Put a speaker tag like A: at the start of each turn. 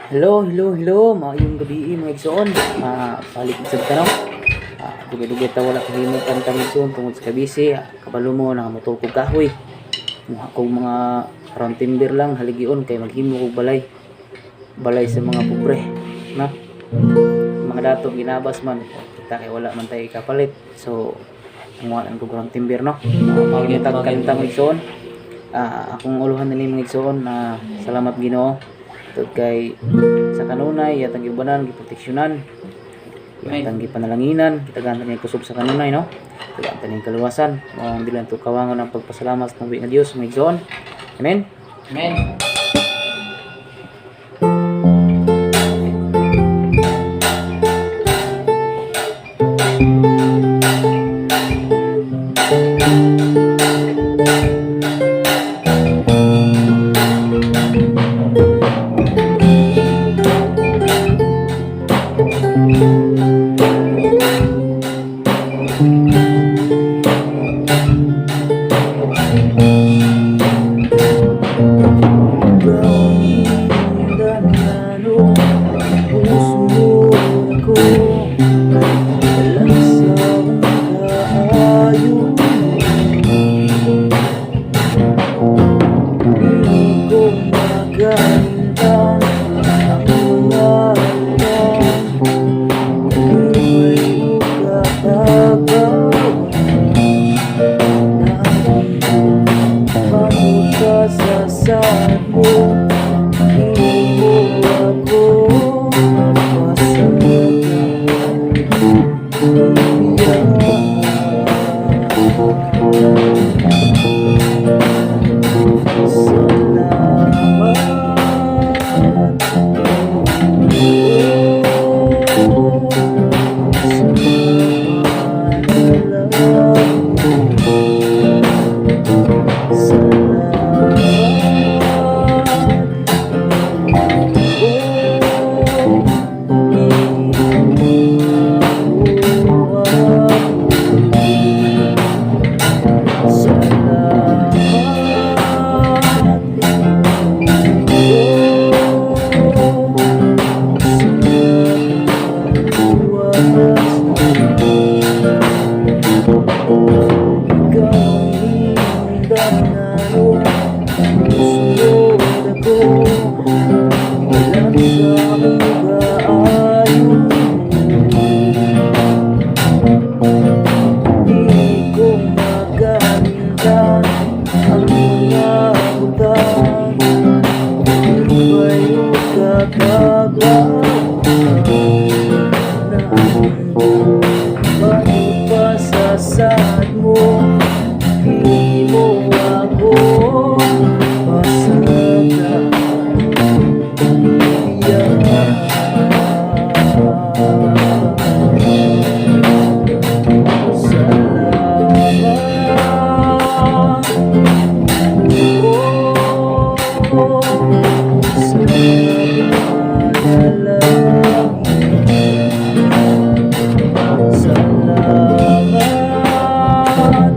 A: Hello, hello, hello. Maayong gabi, mga igsoon. Balik sad ta, no. Dugay-dugay ta wala kahimo kanta, mga igsoon, tungod sa kabisi. Kabalo mo nakamutol kog kahoy. Muha kog mga round timber lang haligion kay maghimo kog balay. Balay sa mga pobre, no? Mga dato ginabas man kita kay wala man tayo kapalit. So muha lang kog round timber, no. Pangitag kanta, mga igsoon. Akong uluhan na ni, mga igsoon, na salamat Ginoo tungod kay sa kanunay yatang giubanan, giproteksyonan, yatang gipanalanginan, gitagaan ta niya kusog sa kanunay, no, tagaan ta niya kaluwasan. Mao ang dili to kawangon ang pagpasalamat sa nga Dios, mga igsoon. Amen.
B: Amen.
A: Puso ko lang sa kaayo. Di ko magalintan ang mga utang. Lipay o katabawan. Nandito pa sa sad mo. Di mo ako pasaka. Salamat. Oh, sa panalangin. Salamat. Oh, imo ako. Salamat. Oh, sa kaluwasan. Ikaw ang hinungdanano. Musunod ako. Walang sa akong kaayo. Di ko magalintan ang mga butang. Lipay o katagwawan. Nandito pa sa sad mo. Di mo ako pasaka. Yeah. Salamat. Oh, sa panalangin. Salamat.